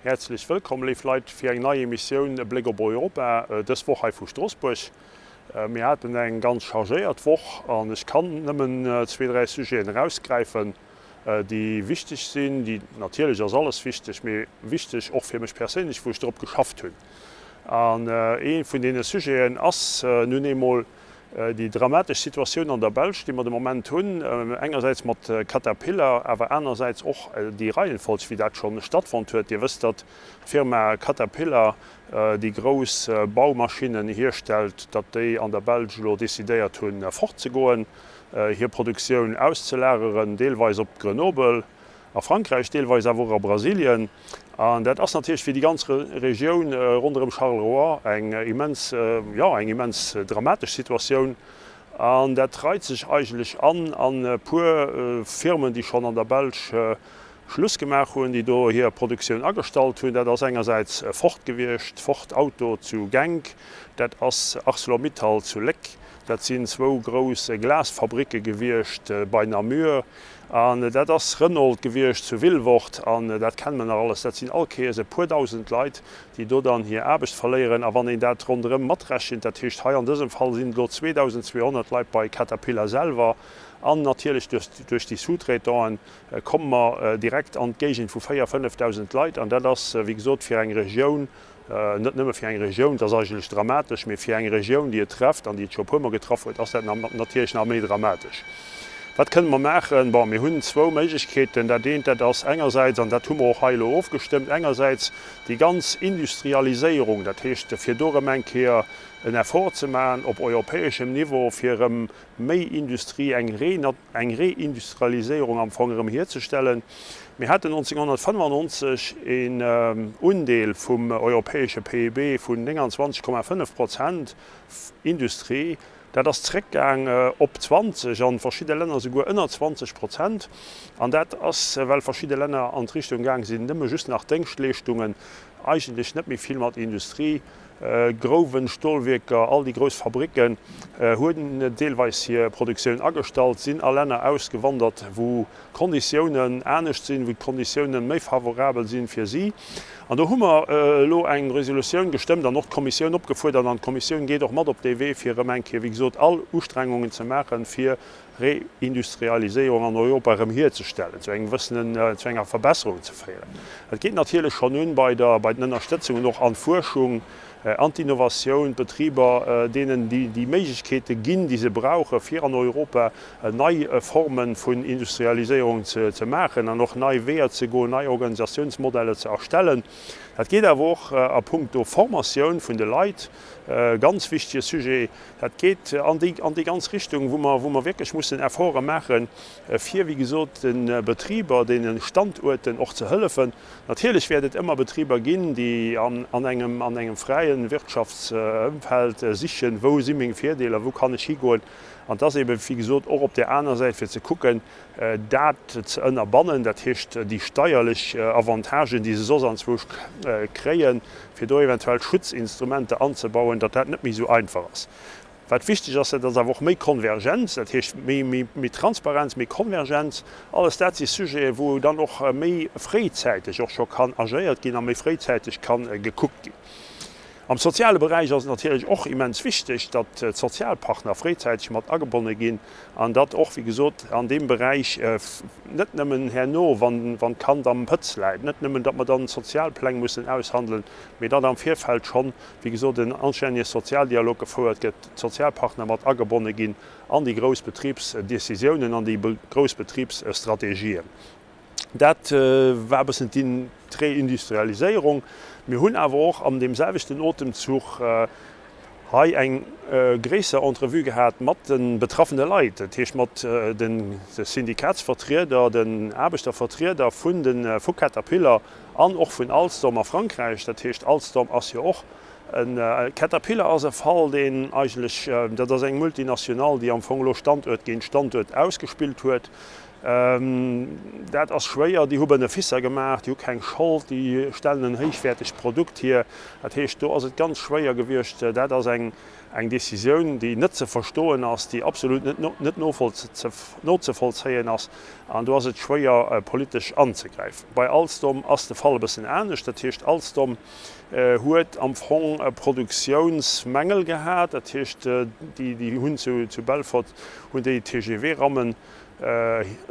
Häerzlech wëllkomm, léif Leit, fir eng nei Emissioun E Bléck op Europa, dës Woch hei vu Stroossbuerg. Mir haten eng ganz chargéiert Woch an ech kann nëmmen zwee, dräi Sujeten erausgräifen, déi wichteg sinn, déi, natierlech ass alles wichteg, mee wichteg och fir mech perséinlech, wou ech drop geschafft hunn. An ee vun deene Sujeten ass nun eemol déi dramatesch Situatioun an der Belsch, déi mer de Moment hunn, engersäits mat Caterpillar, awer anersäits och déi Reihenfolg, wéi dat scho stattfonnt huet. Dir wësst, datt d'Firma Caterpillar, déi grouss Baumaschinnen hierstellt, datt déi an der Belsch elo decidéiert hunn, fortzegoen, hir Produktioun auszelageren, deelweis op Grenoble a Frankräich, deelweis awer och a Brasilien. An dat ass natierlech fir déi ganz Regioun ronderëm Charleroi eng immens, jo, eng immens dramatesch Situatioun. An dat reit sech eigentlech an an e puer Firmen, déi schonn an der Belsch Schluss gemaach hunn, déi do hir Produktioun agestallt hunn. Dat ass engersäits Ford gewiescht, Ford Auto zu Genk, dat ass Arcelor-Mittal zu Léck, dat sinn zwou grouss Glasfabricke gewiescht bei Namur an dat ass Renault gewiescht zu Vilvoorde an dat kenne mer nach alles. Dat sinn all Kéiers e puer dausend Leit, déi do dann hir Aarbecht verléieren. A wann een dat ronderëm matrechent, dat heescht hei an dësem Fall sinn et elo 2.200 Leit bei Caterpillar selwer an natierlech duerch déi Sous-traitanten, komme mer direkt an d'Géigend vu 4.000, 5.000 Leit. An dat ass, wéi gesot, fir eng Regioun, net nëmme fir eng Regioun, dat ass eigentlech dramatesch, mee fir eng Regioun, déi et trefft an déi et scho e puermol getraff huet, ass dat natierlech nach méi dramatesch. Wat kënne mer maachen? Bon, mir hunn zwou Méiglechkeeten. Dat eent, dat ass engersäits, an dat hu mer och hei elo ofgestëmmt, engersäits déi ganz Industrialiséierung, dat heescht, fir do erëm eng Kéier en Effort ze maachen op europäeschem Niveau, fir erëm méi Industrie, eng eng Reindustrialiséierung am Fong erëm hierzestellen. Mir haten 1995 een Undeel vum europäesche PIB vun 29,5 Prozent Industrie. Dat ass zréckgaang op 20, an verschidde Länner souguer ënner 20 Prozent. An dat ass, well verschidde Länner an d'Richtung gaang sinn, nëmme just nach Déngschtleeschtungen, eigentlech net méi vill mat Industrie. Grouwen, Stolwierker, all déi grouss Fabricken hunn deelweis hir Produktioun agestallt, sinn a Länner ausgewandert, wou d'Konditiounen anescht sinn, wou d'Konditiounen méi favorabel sinn fir si. An do hu mer elo eng Resolutioun gestëmmt an och d'Kommissioun opgefuerdert, an d'Kommissioun geet och mat op dee Wee, fir erëm eng Kéier, wéi gesot, all Ustrengungen ze maachen, fir Reindustrialiséierung an Europa erëm hierzestellen, zu engem gewëssenen, zu enger Verbesserung ze féieren. Dat geet natierlech schonn un bei der, bei den Ënnerstëtzungen och an d'Fuerschung, an d'Innovatioun, d'Betriber, deenen déi déi Méiglechkeete ginn, déi se brauchen, fir an Europa nei Forme vun Industrialiséierung ze ze maachen an och nei Weeër ze goen, nei Organisatiounsmodeller ze erstellen. Dat geet awer och a puncto Formatioun vun de Leit, ganz wichtige Sujet. Dat geet an déi, an déi ganz Richtung, wou mer, wou mer wierklech mussen Efforte maachen, fir, wéi gesot, de Betriber, deene Standuerten och ze hëllefen. Natierlech wäert et ëmmer Betriber ginn, déi an, an engem, an engem fräie Wirtschaftsëmfeld sichen, wou si meng Virdeeler, wou kann ech higoen. An et ass eeben, wéi gesot, och op där aner Säit, fir ze kucken, dat ze ënnerbannen, dat heescht déi steierlech Avantagen, déi se soss anzwousch kréien, fir do eventuell Schutzinstrumenter anzebauen, datt dat net méi esou einfach ass. Wat wichteg ass, dat ass awer och méi Konvergenz, dat heescht méi Transparenz, méi Konvergenz. Alles dat si Sujeten, wou dann och méi fréizäiteg och scho kann agéiert ginn a méi fréizäiteg ka gekuckt ginn. Am soziale Beräich ass et natierlech och immens wichteg, datt d'Sozialpartner fréizäiteg mat agebonne ginn an datt och, wéi gesot, an deem Beräich net nëmmen herno, wann d'Kand am Pëtz läit, net nëmmen, datt mer dann Sozialpläng mussen aushandelen, mee datt am Virfeld schonn, wéi gesot, en anstännege Sozialdialog gefouert gëtt, d'Sozialpartner mat agebonne ginn an déi grouss Betribsdécisiounen, an déi grouss Betribsstrategien. Dat war e bëssen d'Reindustrialiséierung. Mir hunn awer och an deem selwechten Otemzuch hei eng gréisser Entrevue gehat mat de betraffene Leit, dat heescht mat de Syndikatsvertrieder, den Aarbechtervertrieder vun de vu Caterpillar an och vun Alstom a Frankräich. Dat heescht, Alstom ass jo och en, Caterpillar ass e Fall, deen eigentlech, dat ass eng Multinationale, déi am Fong elo Standuert géint Standuert ausgespillt huet. Dat ass schwéier. Déi hu Beneficer gemaach, déi hu keng Schold, déi stellen en héichwäertegt Produkt hier. Dat heescht, do ass et ganz schwéier gewiescht. Dat ass eng Décisioun, déi net ze verstoen ass, déi absolut net nozevollzéien ass. An do ass et schwéier, politesch anzegräifen. Bei Alstom ass de Fall e bëssen anescht. Dat heescht, Alstom huet am Fong Produktiounsmängel gehat. Dat heescht, déi hunn zu Belfort hunn déi TGV-Rammen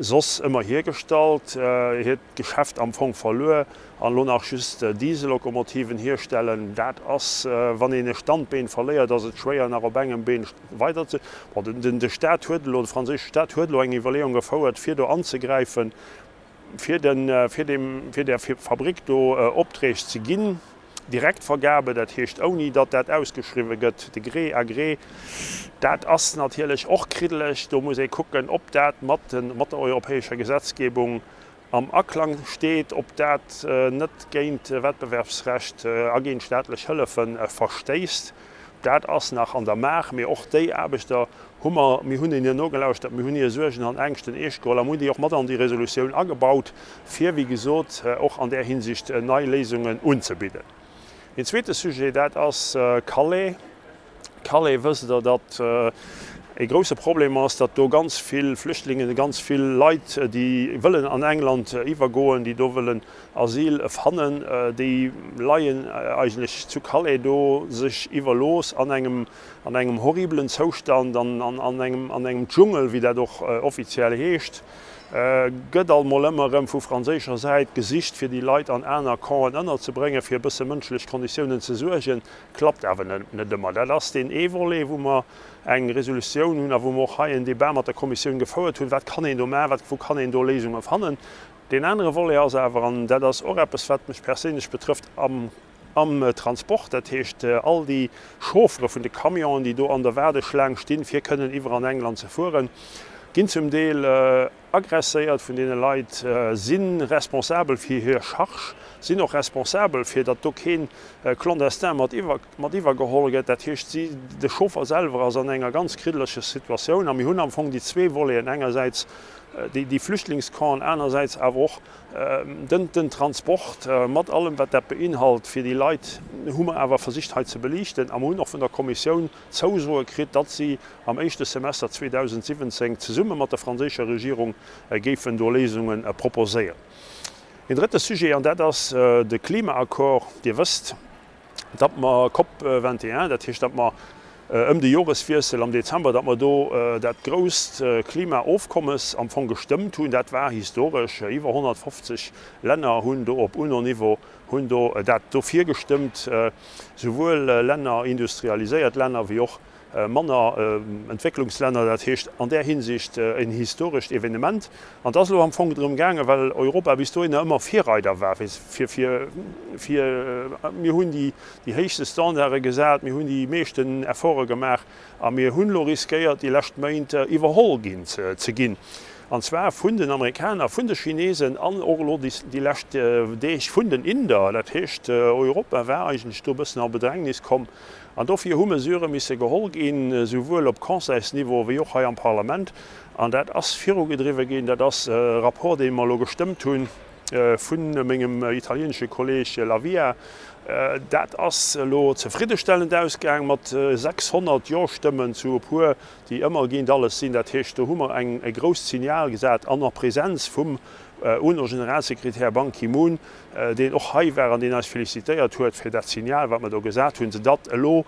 soss ëmmer hiergestallt, hiert Geschäft am Fong verluer an elo nach just Diesellokomotiven hierstellen. Dat ass, wann een e Standbeen verléiert, ass et schwéier nach op engem Been weider ze. Bon, de Staat huet elo, de franséische Staat huet elo eng Iwwerleeung gefouert, fir do anzegräifen, fir de, fir deem, fir där Fabrik do Opträg ze ginn. Direktvergabe, dat heescht ouni datt dat ausgeschriwwe gëtt, de gré à gré, dat ass natierlech och kriddeleg. Do muss ee kucken, ob dat mat der europäescher Gesetzgebung am Aklang steet, ob dat net géint Wettbewerbsrecht a géint staatlech Hëllefe verstéisst. Dat ass nach an der Maach, mee och déi Aarbechter hu mer, mir hunn hinnen nogelauschtert, mir hunn hir Suergen an Ängschten eescht geholl a mir hunn déi och mat an déi Resolutioun agebaut, fir, wéi gesot, och an där Hinsicht nei Léisungen unzebidden. Een zweete Sujet, dat ass Calais. Calais, wësst Der, datt e grouse Problem ass, datt do ganz vill Flüchtlingen, ganz vill Leit, déi wëllen an England iwwergoen, déi do wëllen Asyl fannen, déi leien eigentlech zu Calais do, sech iwwerlooss an engem, an engem horribelen Zoustand, an, an engem, an engem Dschungel, wéi dat och offiziell heescht. Gëtt alt mol ëmmer erëm vu franséischer Säit gesicht, fir déi Leit an aner Campen ënnerzebréngen, fir e bësse mënschlech Konditiounen ze suergen. Klappt awer net ëmmer. Dat ass deen ee Volet, wou mer eng Resolutioun hunn a wou mer och hei en Débat mat der Kommissioun gefouert hunn, Wat kann een do maachen? Wat, wou kann een do Léisunge fannen? Deen anere Volet ass awer, an dat ass och eppes, wat mech perséinlech betrëfft, am am Transport, dat heescht all déi Chauffere vun de Camionen, déi do an der Waardeschlaang stinn, fir kënnen iwwer an England ze fueren, ginn zum Deel agresséiert vun deene Leit, si responsabel fir hir Charge, sinn och responsabel, fir datt do kee Clandestin mat iwwer mat iwwergeholl gëtt. Dat heescht, si, de Chauffer selwer ass an enger ganz kriddelecher Situatioun. A mir hunn am Fong déi zwee Voleten, engersäits déi Flüchtlingscampen, anersäits awer och Den Transport, mat allem wat dat beinhalt fir déi Leit, hu mer awer versicht hei ze beliichten a mer hunn och vun der Kommissioun Zousoe kritt, datt si am éischte Semester 2017 zesumme mat der franséischer Regierung géifen do Léisunge proposéieren. Een drëtte Sujet, an dat ass de Klimaaccord. Dir wësst, datt mer Cop 21, dat heescht, datt mer ëm de Joreswiessel am Dezember, datt mer do dat grousst Klimaofkommes am Fong gestëmmt hunn. Dat war historesch. Iwwer 150 Länner hunn do op UNO-Niveau hunn do dat dofir gestëmmt, souwuel Länner, industrialiséiert Länner wéi och manner Entwécklungslänner, dat heescht an där Hinsicht en historescht Evenement. An et ass elo am Fong drëm gaangen, well Europa bis dohinner ëmmer Virreider war, fir, fir, fir, mir hunn déi, déi héichste Standarde gesat, mir hunn déi meeschten Efforte gemaach a mir hunn elo riskéiert, déi lescht Méint iwwerholl ginn ze ginn, an zwar vun den Amerikaner, vun de Chinesen an och elo déi lescht Deeg vun den Inder. Dat heescht, Europa war eigentlech do e bëssen a Bedrängnis komm. An dofir hu Mesurë misse geholl ginn, souwuel op Conseilsniveau wéi och hei am Parlament. An dat ass virugedriwwe ginn. Dat ass e Rapport, dee mer elo gestëmmt hu vu mengem italieenesche Kolleeg La Via. Dat ass elo zefriddestellend ausgaang mat 600 Jo-Stëmmen zu e puer, déi ëmmer géint alles sinn. Dat heescht, do hu mer e grousst Signal gesat an a Präsenz vum UNO-Generalsekretär Ban Ki-moon, deen och hei war an deen eis felicitéiert huet fir dat Signal, wat mer do gesat hunn, soudatt elo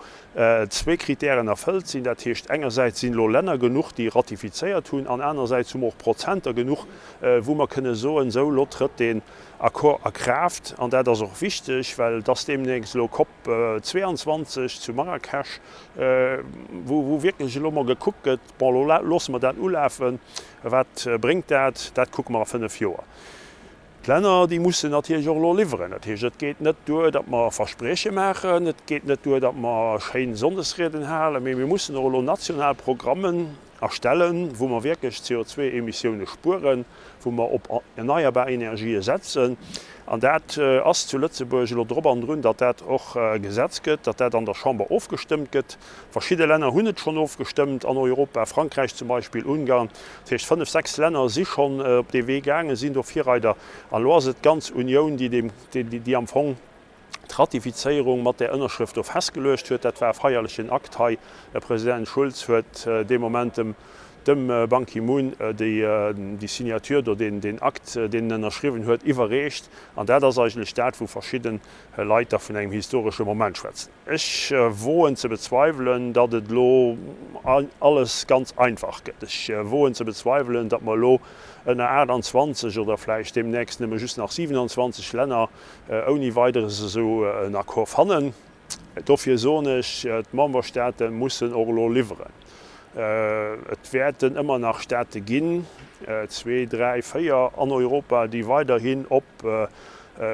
zwee Kritären erfëllt sinn. Dat heescht, engersäits sinn elo Länner genuch, déi ratifizéiert hunn, an anersäits hu mer och Prozenter genuch, wou mer kënne soen, esou, elo trëtt deen Accord a Kraaft. An dat ass och wichteg, well et ass deemnächst elo Cop 22 zu Marrakesch, wou wierklech elo mol gekuckt gëtt, bon, elo loosse mer dat ulafen, wat bréngt dat, dat kucke mer a fënnef Joer. D'Länner, déi mussen natierlech och elo liwweren. Dat heescht, et geet net duer, datt mer Versprieche maachen, et geet net duer, datt mer schéin Sonndesrieden halen, mee mir mussen och elo national Programmen. erstellen, wou mer wierklech CO2-Emissioune spueren, wou mer op erneierbar Energië setzen. An dat ass zu Lëtzebuerg elo drop an drun, datt dat och Gesetz gëtt, datt dat an der Chamber ofgestëmmt gëtt. Verschidde Länner hunn et schonn ofgestëmmt an Europa, Frankräich zum Beispill, Ungarn. Dat heescht, fënnef, sechs Länner si schonn op dee Wee gaangen, sinn do Virreider. An elo ass et d'ganz Unioun, déi deem, déi am Fong d'Ratifizéierung mat där Ënnerschrëft do festgeluecht huet. Dat war e feierlechen Akt hei. De President Schulz huet dee Moment dem dem Ban Ki-moon déi Signature do, deen Akt, deen en ënnerschriwwen huet, iwwerreecht. An dat ass eigentlech dat, wou verschidde Leit da vun engem historesche Moment schwätzen. Ech woen ze bezweiwelen, datt et elo alles ganz einfach gëtt. Ech woen ze bezweiwelen, datt mer elo ënner 28 oder vläicht deemnächst nëmme just nach 27 Länner ouni Weideres esou en Accord fannen. Dofir soen ech, d'Memberstaate mussen och elo liwweren. Et wäerten ëmmer nach Staate ginn, zwee, dräi, véier an Europa, déi weiderhin op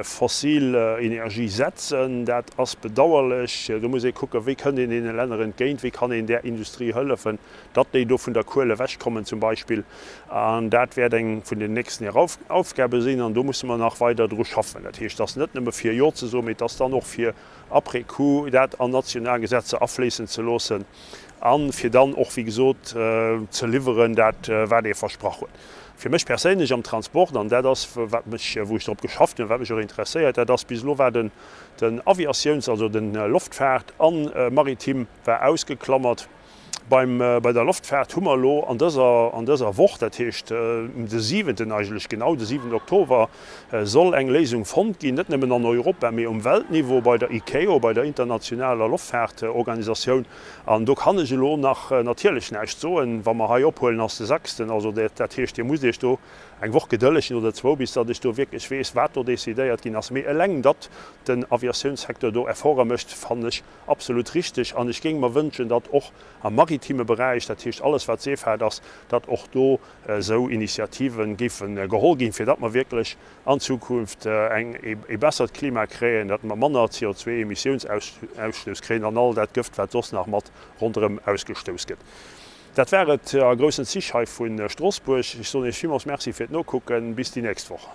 fossil Energie setzen. Dat ass bedauerlech. Do muss ee kucken, wéi kënnt een deene Länner entgéint, wéi kann een där Industrie hëllefen, datt déi do vun der Kuel ewechkommen zum Beispill. An dat wäert eng vun den nächsten Aufgabe sinn. An do musse mer nach weider dru schaffen. Dat heescht, et ass net nëmme fir Jo ze soen, mee et ass dann och fir après coup dat an national Gesetzer afléissen ze loossen a fir dann och, wéi gesot, ze liwweren dat, wat ee versprach huet. Fir mech perséinlech am Transport, an dat ass, wat mech, wou ech drop geschafft hunn, wat mech och interesséiert, dat ass, bis elo war den, den Aviatiouns-, also den Loftfaart a Maritim war ausgeklammert. Beim, bei der Loftfaart hu mer elo an dëser, an dëser Woch, dat heescht de siwenten eigentlech genau, de siwenten Oktober, soll eng Léisung fonnt ginn, net nëmmen an Europa, mee um Weltniveau bei der ICAO, bei der internationaler Loftfaartorganisatioun. An do kann ech elo nach natierlech näischt soen. Wa mer hei ophuelen, ass de sechsten, also dat heescht, Dir musst Iech do eng Woch gedëllegen oder zwou, bis datt ech do wierklech weess, wat do decidéiert ginn ass. Mee eleng, datt den Aviatiounssecteur do Efforte mécht, fannen ech Absolut richteg. An ech géing mer wënschen, datt och am maritime Beräich, dat heescht alles wat Seefaart ass, datt och do esou Initiative géife geholl ginn, fir datt mer wierklech an Zukunft eng e bessert Klima kréien, datt mer manner CO2-Emissiounsausstouss kréien an all dat Gëft, wat soss nach mat ronderëm ausgestouss gëtt. Dat war et a groussen Zich hei vu Stroossbuerg. Ech soen Iech villmools Merci fir d'Nokucken. Bis déi nächst Woch.